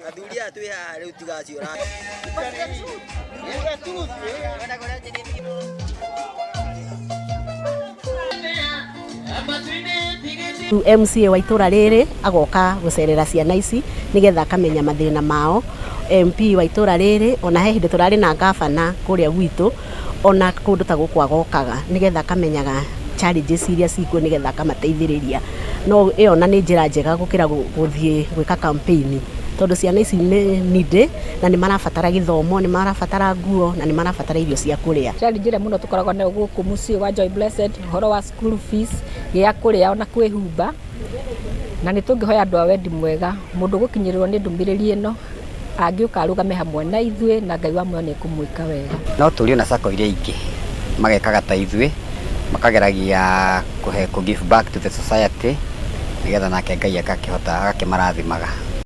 Athuri aya twĩ haha rĩu tigaciũra. MCA wa itũra rĩrĩ agoka gũcerera ciana ici nĩgetha akamenya mathĩna mao. MP wa itũra rĩrĩ, ona he hĩndĩ tũrarĩ na gabana kũrĩa gwitũ, ona kũndũ ta gũkũ agokaga nĩgetha akamenyaga challenges iria cikuo nĩgetha akamateithĩrĩria. No ĩyo ona nĩ njĩra njega gũkĩra gũthiĩ gwĩka campaign, tondũ ciana ici nĩ needy na nĩ marabatara gĩthomo, nĩ marabatara nguo na nĩ marabatara irio cia kũrĩa. Challenge ĩrĩa mũno tũkoragwo nayo gũkũ mũciĩ wa Joy Blessed, ũhoro wa school fees, gĩa kũrĩa ona kwĩhumba, na nĩ tũngĩhoya andũ a wendi mwega, mũndũ gũkinyĩrĩrwo nĩ ndũmĩrĩri ĩno angĩũka arũgame hamwe na ithuĩ, na Ngai wa muoyo nĩ ekũmwĩka wega. No tũrie na sacco iria ingĩ magekaga ta ithuĩ, makageragia kũhe kũ give back to the society, nĩgetha nake Ngai agakĩhota agakĩmarathimaga.